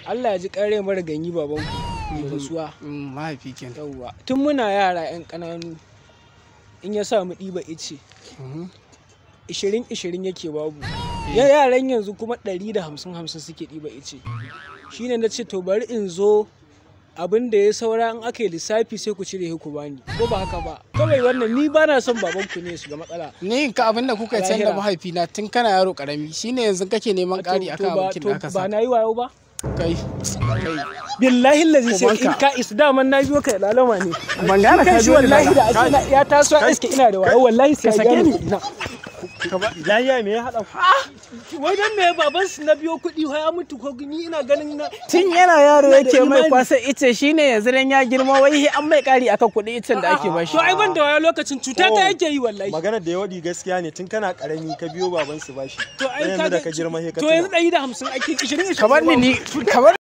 Allah ya ji kare mara ganyi baban ku da rasuwa. Mahaifi kenan. Yawwa, tun muna yara yan ƙananu in ya sa mu ɗiba ice 20-20 yake babu. Yaran yanzu kuma 150-50 suke ɗiba ice. Shine na ce to bari in zo, abin da ya saura in aka yi lissafi sai ku cire ku bani, ko ba haka ba? Kawai wannan ni ba na son baban ku ne su ga matsala. Ni ka abin da kuka can da Lahira. Mahaifina tun kana yaro karami shine yanzu kake neman ƙari akan abokin da aka ba sa. Na yi wayo ba. Kai. Kai. Billahi lazi sai in Ubanka. ka isa daman na biyo ka lalama ne. Ban gane ka Kai shi biyo ni ba. wallahi da ake ya taso ya iske ina da wayo, wallahi sai Ka ya sake gane ni. kuɗi na. Lafiya, me ya haɗa ku? Wai dan me baban su na biyo kuɗi ya mutu ko ni ina ganin na Tun yana yaro Ina da yake mai imani. kwasa ice, shine yanzu dan ya girma wai an mai ƙari akan kuɗin icen da ake bashi. To ai ban da wayo lokacin, cuta ta Oh. yake yi wallahi. Maganar da ya waɗi gaskiya ne, tun kana ƙarami ka biyo baban su bashi. To ai yanzu da ka girma sai ka to yanzu tuna. 150 ake 20 20. Kamar ni kamar